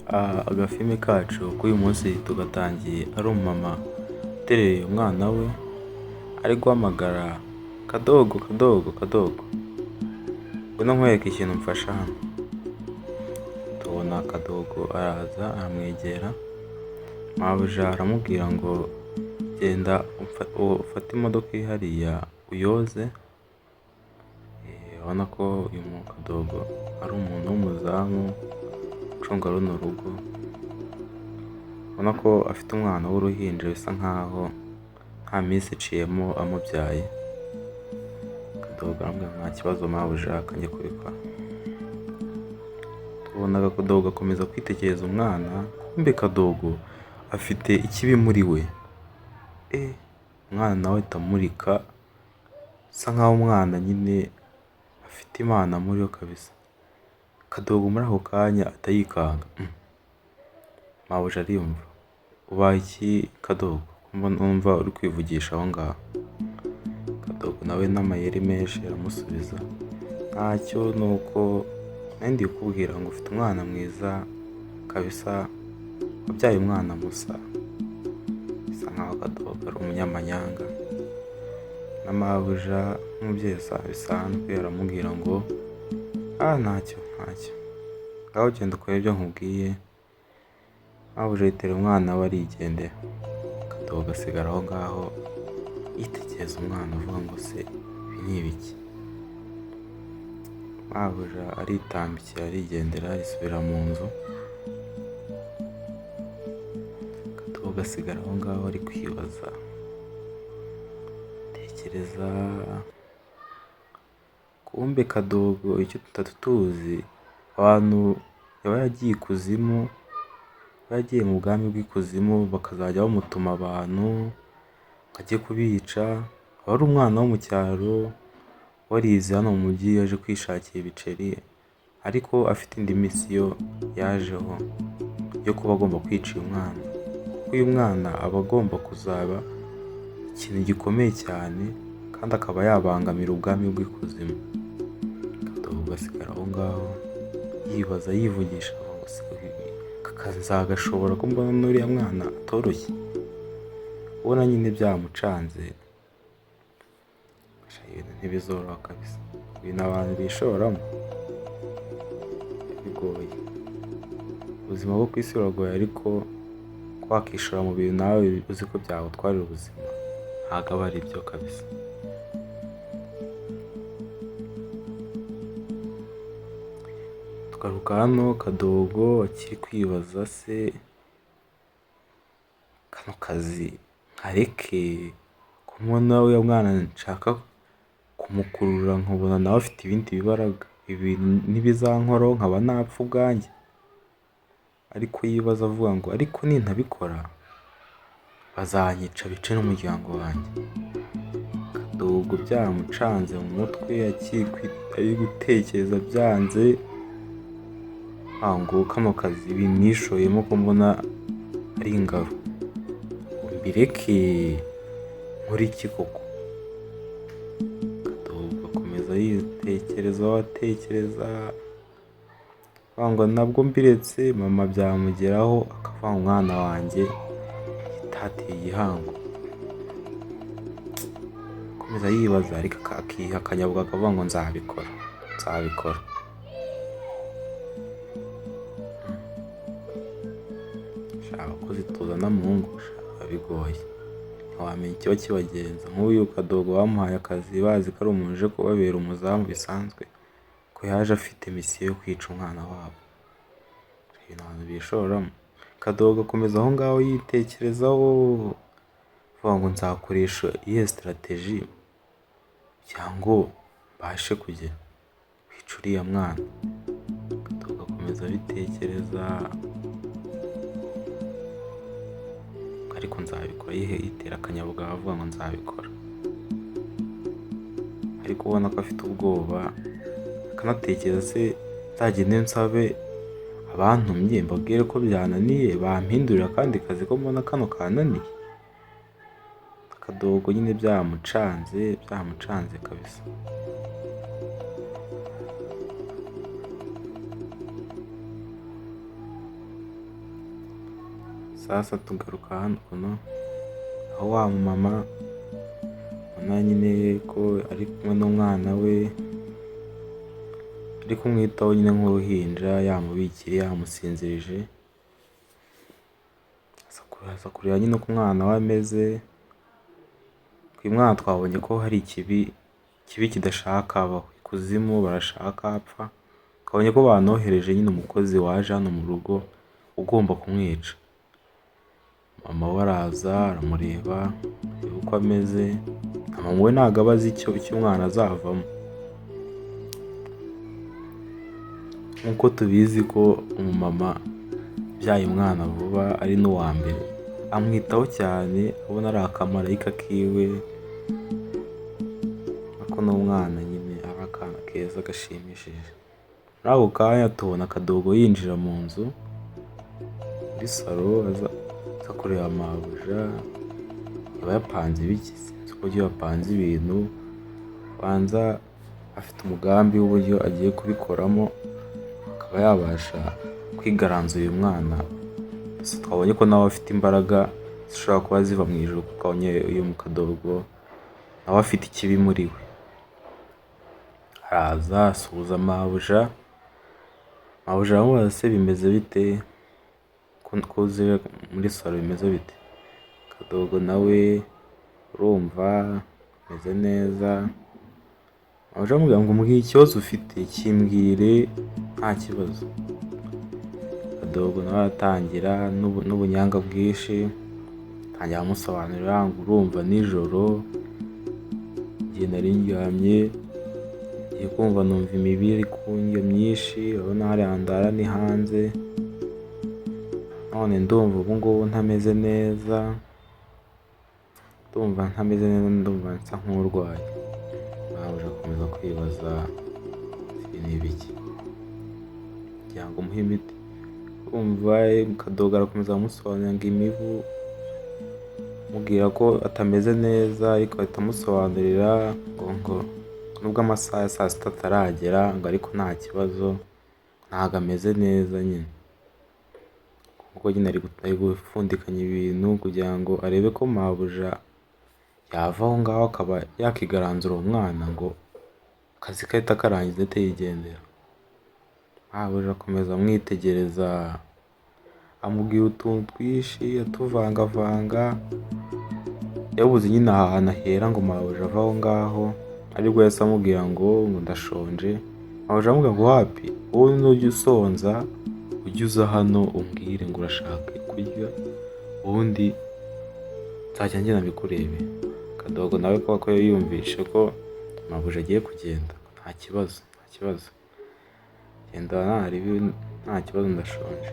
Agafilime kacu k'uyu munsi tugatangiye ari umumama uteruye umwana we, ari guhamagara kadogo kadogo kadogo, ngwino nkwereke ikintu mfasha hano. Tubona kadogo araza aramwegera, mabuja aramubwira ngo genda ufate imodoka iri hariya uyoze, urabona ko uyu kadogo ari umuntu w'umuzamu ucunga runo rugo, ubona ko afite umwana w'uruhinja bisa nkaho nta minsi iciyemo amubyaye. Kadogo aramubwira ngo nta kibazo mabuja reka njye kubikora. Tubona Kadogo akomeza kwitegereza umwana, kumbe Kadogo afite ikibi muri we. Umwana nawe ahita amurika, bisa nkaho umwana nyine afite Imana muri we kabisa. Kadogo muri ako kanya ahita yikanga, mabuja ariyumva, ubaye iki Kadogo ko numva uri kwivugisha aho ngaho? Kadogo nawe n'amayeri menshi aramusubiza, ntacyo ni uko nari ndi kukubwira ngo ufite umwana mwiza kabisa, wabyaye umwana musa. Bisa nkaho Kadogo ari umunyamanyanga, na mabuja nk'umubyeyi bisanzwe aramubwira ngo ntacyo ntacyo, ngaho genda ukore ibyo nkubwiye. Mabuja yitera umwana we arigendera, Kadogo asigara aho ngaho yitegereza umwana avuga ngo se ibi ni ibiki? Mabuja aritambikira arigendera yisubira mu nzu, Kadogo asigara aho ngaho ari kwibaza, atekereza, kumbe Kadogo icyo tutari tuzi, abantu yaba yaragiye ikuzimu, yaragiye mu bwami bw'ikuzimu bakazajya bamutuma abantu ngo ajye kubica, aba ari umwana wo mu cyaro warize hano mu mujyi yaje kwishakira ibiceri, ariko afite indi misiyo yajeho yo kuba agomba kwica uyu mwana, kuko uyu mwana aba agomba kuzaba ikintu gikomeye cyane kandi akaba yabangamira ubwami bw'ikuzimu. Kadogo asigara aho ngaho yibaza yivugisha ngo se aka kazi nzagashobora ko mbona n'uriya mwana atoroshye? Ubona nyine byamucanze, ibintu ntibizoroha kabisa, ibintu abantu bishoramo bigoye. Ubuzima bwo ku isi buragoye ariko wakishora mu bintu nawe uzi ko byagutwarira ubuzima ntabwo aba ari byo kabisa. Tugaruka hano Kadogo akiri kwibaza se kano kazi nkareke ko mbona uriya mwana nshaka kumukurura nkabona nawe afite ibindi bibaraga, ibi ntibizankoraho nkaba napfa ubwanjye? Ariko yibaza avuga ngo ariko nintabikora bazanyica bice n'umuryango wanjye. Kadogo byamucanze mu mutwe ari gutekereza byanze, ngo kano kazi ibi nishoyemo ko mbona ari ingaro, mbireke nkore iki koko? Kadogo akomeza yitekerezaho atekereza, ngo nabwo mbiretse mama byamugeraho akavuga ngo umwana wanjye yitatiye igihango. Akomeza yibaza ariko akiha akanyabuga akavuga ngo nzabikora nzabikora. Abakozi tuzana mu ngo biba bigoye, ntiwamenya ikiba kibagenza. Nk'uyu Kadogo bamuhaye akazi bazi ko ari umuntu uje kubabera umuzamu bisanzwe, ko yaje afite misiyo yo kwica umwana wabo. Ibintu abantu bishoramo. Kadogo akomeza aho ngaho yitekerezaho, avuga ngo nzakoresha iyihe sitarateji kugira ngo mbashe kujya kwica uriya mwana. Kadogo akomeza abitekereza, ariko nzabikora, yitera akanyabugabo avuga ngo nzabikora. Ariko ubona ko afite ubwoba, akanatekereza se nzagende nsabe abantumye mbabwire ko byananiye bampindurire akandi kazi ko mbona kano kananiye? Kadogo nyine byamucanze byamucanze kabisa. Sasa tugaruka hano kuno aho wa mumama ubona nyine ko ari kumwe n'umwana we, ari kumwitaho nyine nk'uruhinja, yamubikiye, yamusinzirije, aza kureba nyine uko umwana we ameze. Uyu mwana twabonye ko hari ikibi kibi kidashaka abaho, ikuzimu barashaka apfa, twabonye ko banohereje nyine umukozi waje hano mu rugo ugomba kumwica. Mama we araza aramureba, areba uko ameze, mama we ntabwo aba azi icyo umwana azavamo. Nk'uko tubizi ko umumama ubyaye umwana vuba ari n'uwa mbere, amwitaho cyane abona ari akamarayika kiwe, ariko n'umwana nyine ari akana keza gashimishije. Muri ako kanya tubona Kadogo yinjira mu nzu muri salo, aza kureba mabuja, yaba yapanze ibiki? Sinzi uburyo yapanze ibintu, banza afite umugambi w'uburyo agiye kubikoramo, akaba yabasha kwigaranzura uyu mwana. Gusa twabonye ko nawe afite imbaraga zishobora kuba ziva mu ijuru, kuko twabonye uyu Kadogo nawe afite ikibi muri we. Araza asuhuza mabuja, mabuja aramubaza se bimeze bite, ko uje muri salo bimeze bite? Kadogo nawe urumva meze neza, mabuja aramubwira ngo mbwira ikibazo ufite kimbwire nta kibazo. Kadogo nawe aratangira n'ubunyanga bwinshi, atangira amusobanurira ngo urumva nijoro igihe nari ndyamye, ngiye kumva numva imibu iri kundya myinshi, urabona hariya ndara ni hanze, none ndumva ubu ngubu ntameze neza, ndumva ntameze neza, ndumva nsa nk'urwaye. Mabuja akomeza kwibaza ibi ni ibiki, kugira ngo umuhe imiti. Urumva Kadogo arakomeza amusobanurira ngo imibu, amubwira ko atameze neza, ariko ahita amusobanurira ngo nubwo amasaha ya saa sita ataragera ngo ariko nta kibazo, ntabwo ameze neza nyine. Kuko nyine ari gupfundikanya ibintu kugira ngo arebe ko mabuja yava aho ngaho akaba yakigaranzura uwo mwana ngo akazi ke ahite akarangiza ahite yigendera. Mabuja akomeza amwitegereza, amubwira utuntu twinshi atuvangavanga, yabuze nyine ahantu ahera ngo mabuja ave aho ngaho, aribwo yahise amubwira ngo ndashonje, mabuja aramubwira ngo wapi, wowe nujya usonza ujye uza hano umbwire ngo urashaka kurya, ubundi nzajya ngenda mbikurebe. Kadogo nawe kubera ko yari yumvishe ko mabuja agiye kugenda, nta kibazo, nta kibazo, genda ntaribi, nta kibazo ndashonje.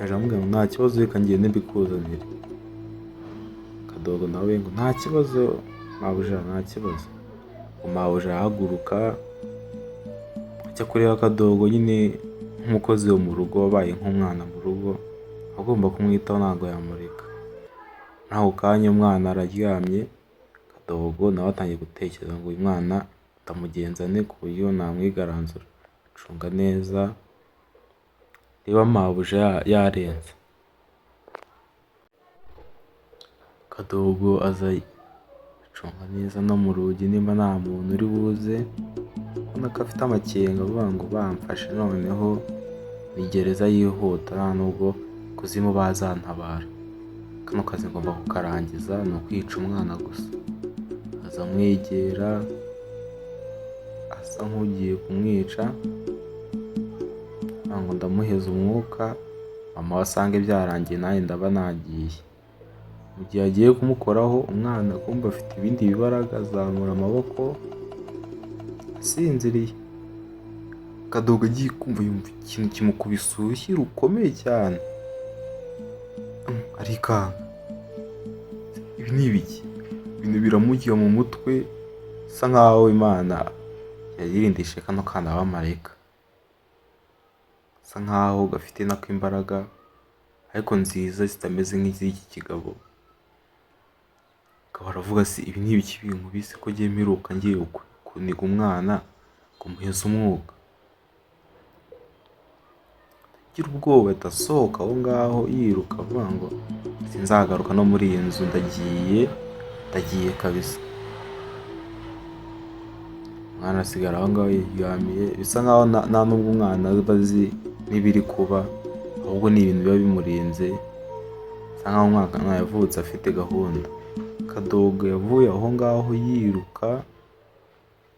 Aje aramubwira ngo nta kibazo reka ngende mbikuzanire. Kadogo nawe ngo nta kibazo mabuja, nta kibazo. Mabuja arahaguruka ajya kureba Kadogo nyine nk'umukozi wo mu rugo wabaye nk'umwana mu rugo, agomba kumwitaho ntabwo yamureka. Muri ako kanya umwana araryamye, Kadogo nawe atangiye gutekereza ngo uyu mwana ndamugenza nte ku buryo namwigaranzura, acunga neza niba mabuja yarenze. Kadogo aza acunga neza no mu rugi nimba nta muntu uri buze, ubona ko afite amakenga avuga ngo bamfashe noneho ni gereza yihuta nta nubwo ikuzimu bazantabara. Kano kazi ngomba kukarangiza ni ukwica umwana gusa. Aza amwegera asa nk'ugiye kumwica, ngo ndamuheza umwuka, mama we asange byarangiye nanjye ndaba nagiye. Mu gihe agiye kumukoraho, umwana kumva afite ibindi bibaraga, azamura amaboko asinziriye. Kadogo agiye kumva yumva ikintu kimukubise urushyi rukomeye cyane, arikanga. Ibi ni ibiki? Ibintu biramurya mu mutwe, bisa nkaho Imana yayirindishije kano kana abamarayika. Gasa nkaho gafite nako imbaraga ariko nziza zitameze nk'iz'iki kigabo. Akaba aravuga se ibi ni ibiki binkubise ko ngiye mperuka ngiye kuniga umwana ngo muheze umwuka. Agira ubwoba ahita asohoka aho ngaho yiruka avuga ngo sinzagaruka no muri iyi nzu, ndagiye, ndagiye kabisa. Umwana asigara aho ngaho yiryamiye, bisa nkaho nta nubwo umwana aba azi n'ibiri kuba, ahubwo ni ibintu biba bimurinze, bisa nkaho umwana yavutse afite gahunda. Kadogo yavuye aho ngaho yiruka,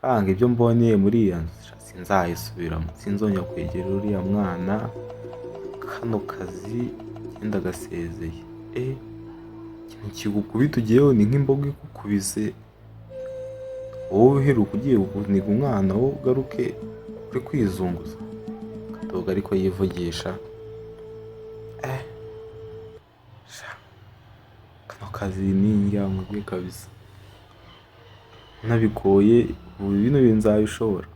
anga ibyo mbonye muri iyo nzu sinzayisubiramo, sinzongera kwegera uriya mwana, kano kazi ngenda gasezeye. Ikintu kigukubita ugiyeho ni nk'imbogo igukubise, wowe uheruka ugiye kuniga umwana wowe ugaruke uri kwizunguza. Kadogo ariko yivugisha, sha kano kazi ni indyankwi kabisa, nabikoye ubu bino bintu nzabishobora.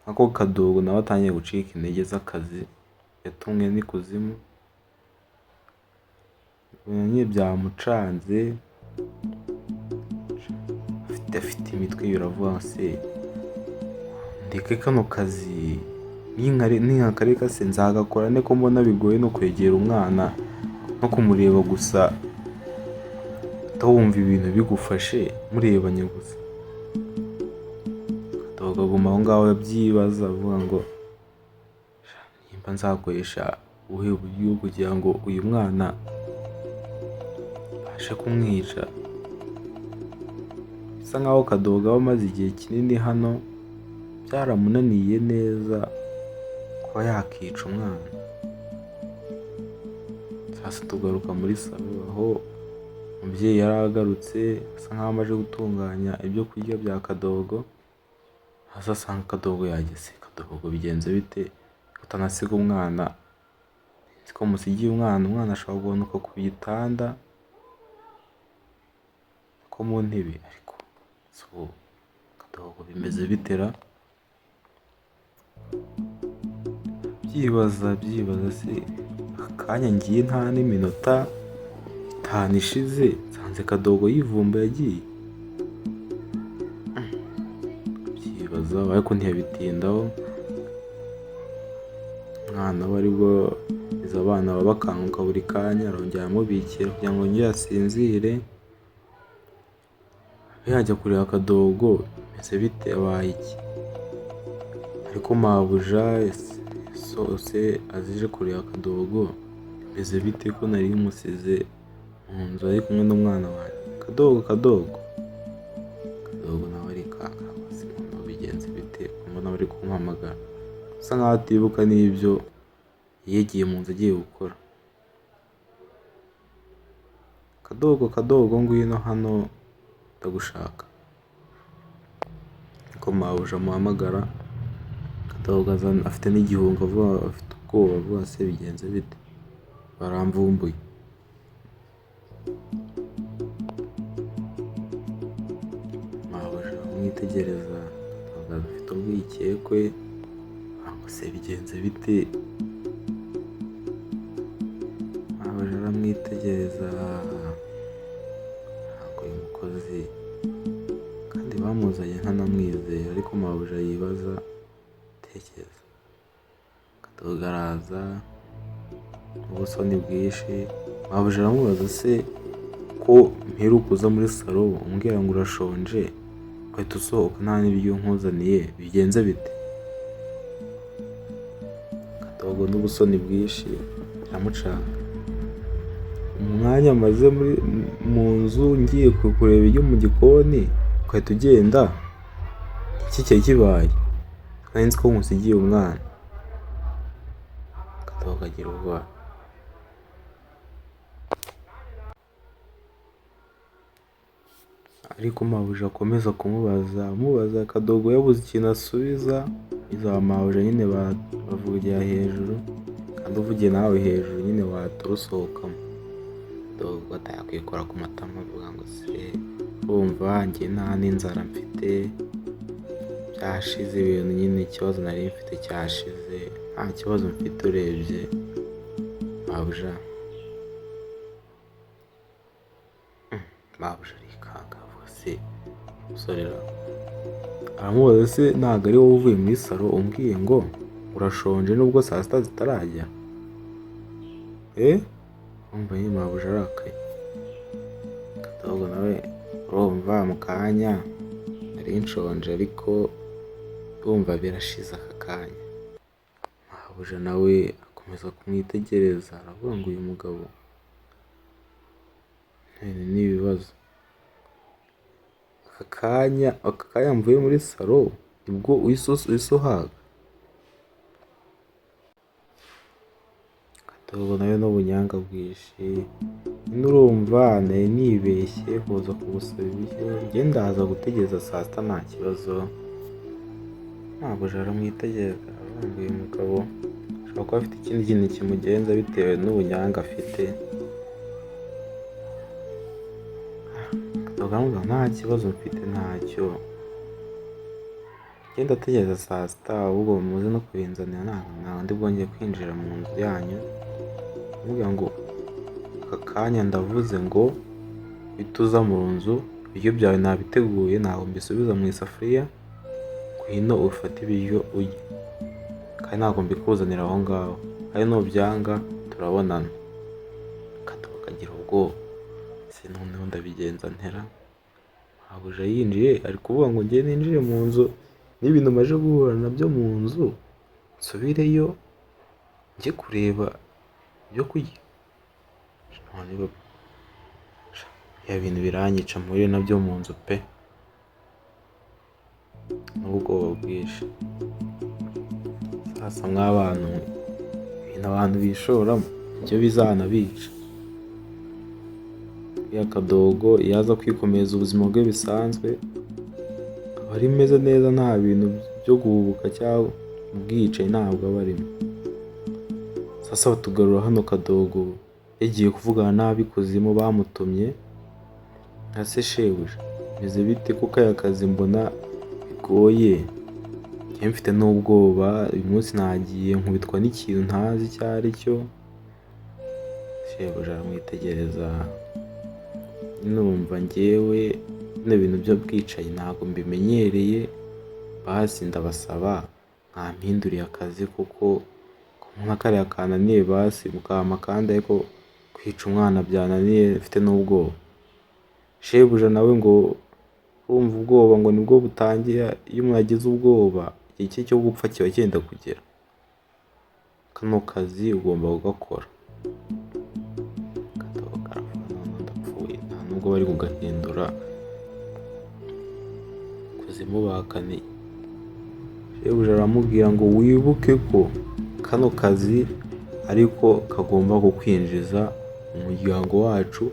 Ako Kadogo nawe atangiye gucika intege z'akazi, yatumwe n'ikuzimu, nyine byamucanze, afite imitwe ibiri avuga se ndeke kano kazi, ninkakareka se nzagakora nte ko mbona bigoye no kwegera umwana no kumureba gusa, wumva ibintu bigufashe murebanye gusa. Kadogo aguma aho ngaho abyibaza avuga ngo nimba nzakoresha ubuhe buryo kugira ngo uyu mwana mbashe kumwica. Bisa nkaho Kadogo aba amaze igihe kinini hano, byaramunaniye neza kuba yakica umwana. Sasa tugaruka muri salo aho umubyeyi yari agarutse asa nkaho amaze gutunganya ibyo kurya bya Kadogo, hasi asanga Kadogo yageze. Kadogo bigenze bite utanasiga umwana? Nzi ko musigiye umwana, umwana ashobora guhanuka ku gitanda ko mu ntebe, ariko Kadogo bimeze bite ra? Byibaza byibaza se akanya ngiye nta n'iminota 5 ishize nsanze Kadogo yivumbuye agiye. Byibaza ariko ntiyabitindaho, umwana we aribwo izo abana baba bakanguka buri kanya, arongera aramubikira kugira ngo yongere asinzire, abe yajya kureba Kadogo bimeze bite, abaye iki? Ariko mabuja yasohotse aje kureba Kadogo bimeze bite ko nari musize mu nzu ari kumwe n'umwana wanjye. Kadogo Kadogo, Kadogo nawe arikanga se noneho bigenze bite ko mbona bari kumpamagara, asa nkaho atibuka n'ibyo yigiye mu nzu agiye gukora. Kadogo Kadogo ngwino hano ndagushaka. Niko mabuja amuhamagara, Kadogo afite n'igihunga avuga afite ubwoba avuga se bigenze bite, baramvumbuye. Mabuja aramwitegereza, Kadogo afite urwikekwe, ngo se bigenze bite? Mabuja aramwitegereza, ntabwo uyu mukozi kandi bamuzanye ntanamwizeye, ariko mabuja yibaza tekereza. Kadogo araza n'ubusoni bwinshi, mabuja aramubaza se ko mperuka uza muri salo umbwira ngo urashonje, ugahita usohoka nta n'ibiryo nkuzaniye, bigenze bite? Kadogo n'ubusoni bwinshi biramucanga. Umwanya maze mu nzu ngiye kureba ibiryo mu gikoni ugahita ugenda, iki cyari kibaye? Nari nzi ko nkusigiye umwana. Kadogo agira ubwoba. Ariko mabuja akomeza kumubaza amubaza, Kadogo yabuze ikintu asubiza, iza mabuja nyine bavugira hejuru, kandi uvugiye nawe hejuru nyine watura usohokamo. Kadogo atangira kwikora ku matama avuga ngo se urumva njye nta n'inzara mfite, byashize ibintu nyine ikibazo nari mfite cyashize, nta kibazo mfite urebye mabuja. Mabuja arikanga avuga se umusore ra, aramubaza se ntabwo ari wowe uvuye muri salo umbwiye ngo Urashonje nubwo saa sita zitaragera? Urumva nyine mabuja arakaye. Kadogo nawe urumva mu kanya nari nshonje, ariko urumva birashize aka kanya. Mabuja nawe akomeza kumwitegereza, aravuga ngo uyu mugabo ni ibibazo. Aka kanya mvuye muri salo nibwo uhise uhaga? Kadogo nawe n'ubunyanga bwinshi, nyine urumva nari nibeshye kuza kugusaba ibiryo, njye ndaza gutegereza saa sita nta kibazo. Mabuja aramwitegereza, aravuga ngo uyu mugabo ashobora kuba afite ikindi kintu kimugenza bitewe n'ubunyanga afite. Kadogo aramubwira nta kibazo mfite, ntacyo, njye ndategereza saa sita, ahubwo muze no kubinzanira, ntabwo ndi bwongere kwinjira mu nzu yanyu. Aramubwira ngo aka kanya ndavuze ngo uhite uza mu nzu, ibiryo byawe nabiteguye, ntabwo mbisubiza mu isafuriya, ngwino ufate ibiryo urye, kandi ntabwo mbikuzanira aho ngaho, kandi nubyanga turabonana. Kadogo akagira ubwoba, ese noneho ndabigenza ntera? Mabuja yinjiye ari kuvuga ngo njye ninjire mu nzu n'ibintu maje guhura nabyo mu nzu, nsubireyo njye kureba ibyo kurya? Ya bintu biranyica mpuye nabyo mu nzu pe, n'ubwoba bwinshi. Sasa mw'abantu, ibintu abantu bishoramo nibyo bizanabica. Uriya Kadogo iyo aza kwikomereza ubuzima bwe bisanzwe, aba ari meze neza, nta bintu byo guhubuka cyangwa ubwicanyi ntabwo aba arimo. Sasa batugarura hano Kadogo yagiye kuvugana n'ab'ikuzimu bamutumye, nka se shebuja bimeze bite ko kariya kazi mbona bigoye, njye mfite n'ubwoba, uyu munsi nagiye nkubitwa n'ikintu ntazi icyo ari cyo. Shebuja aramwitegereza, numva njyewe bino bintu by'ubwicanyi ntabwo mbimenyereye, basi ndabasaba mwampinduriye akazi kuko nka kariya kananiye, basi mukampa akandi, ariko kwica umwana byananiye mfite n'ubwoba. Shebuja nawe ngo urumva ubwoba ngo nibwo butangira, iyo umuntu agize ubwoba igihe cye cyo gupfa kiba cyenda kugera. Kano kazi ugomba kugakora. Kadogo karavuga noneho ndapfuye, nta nubwo bari kugahindura, kuzimu bakaniye. Shebuja aramubwira ngo wibuke ko kano kazi ariko kagomba kukwinjiza mu muryango wacu,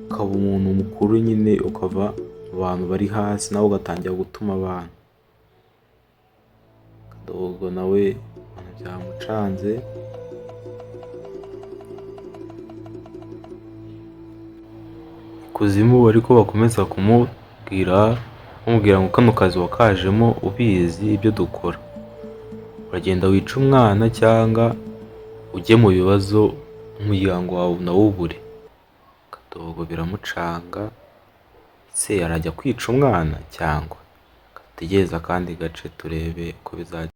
ukaba umuntu mukuru nyine, ukava mu bantu bari hasi nawe ugatangira gutuma abantu. Kadogo nawe ibintu byamucanze. Ikuzimu ariko bakomeza kumubwira, bamubwira ngo kano kazi wakajemo ubizi ibyo dukora, uragenda wice umwana cyangwa ujye mu bibazo umuryango wawe unawubure. Kadogo biramucanga, se arajya kwica umwana cyangwa? Dutegereze akandi gace turebe uko bizagenda.